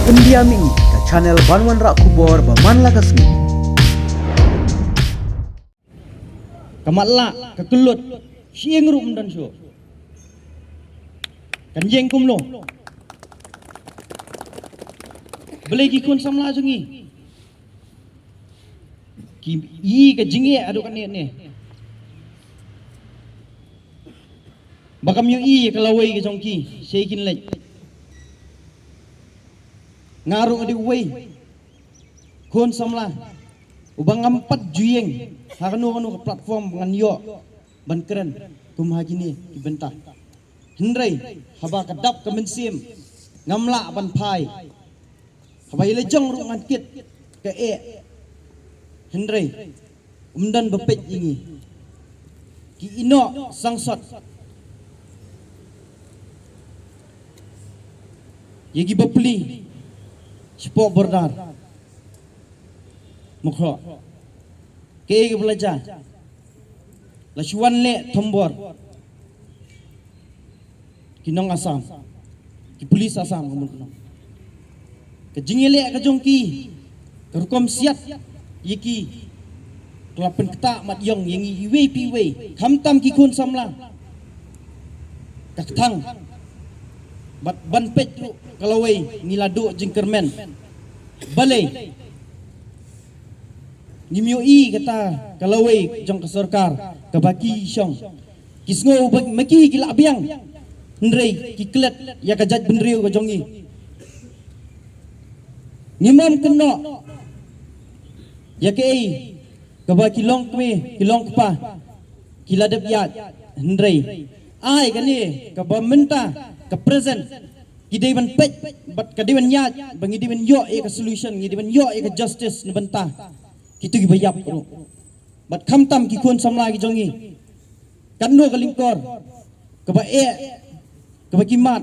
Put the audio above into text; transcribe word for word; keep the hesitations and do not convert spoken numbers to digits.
Pyndiam ïa ngi ka channel ban wanrah khubor ba man la ka sngi. Ka matlah, ka kyllut, shi ïing ruh ym don shuh. Kan ïeng kumno? Balei ki khun samla jong ngi ki ïohi ka jingeh haduh kane ne? Ba kam ïohi ka lawei ka jong ki, shaei kin leit? Nga ruh nga dei uwei khun samla uba ngam pat ju ïeng ha kano kano ka platform ba ngan ïoh ban kren kum ha kine ki bynta. Hynrei haba ka dap ka mynsiem ngam lah ban phai. Haba ïa la jong ruh ngan kit ka eh. Hynrei ym don ba peit ïa ngi. Ki ïehnoh sangsot ïa ki bapli shapoh border. Mukhlok. Kaei kaba la jia? La shu wan leh thombor ki nong Assam, ki pulit Assam, ka mut ka nong. Ka jingïaleh ka jong ki, ka rukom siat ïa ki, ka la pynktah mat ïong ïa ngi iwei pa iwei, khamtam ki khun samla. Ka kthang bad ban peit ruh ka lawei, ngi la duh jingkyrmen. Balei? Ngim ïohi kata ka lawei jong ka sorkar kaba ki shong. Ki sngew ba ma ki ki la biang, hynrei ki klet ïa ka jaitbynriew ka jong ngi. Ngim ong kynnoh ïa kaei kaba ki longkmie ki longkpa ki la dep ïaid, hynrei ai kane kaba mynta ka present ki dei ban peit bad ka dei ban ïaid, ba ngi dei ban ïoh ïa ka solution, ngi dei ban ïoh ïa ka justice na bynta kito kiba ïap ruh. Bad khamtam ki khun samla ki jong ngi, katno ka lyngkor kaba eh, kaba ki mad,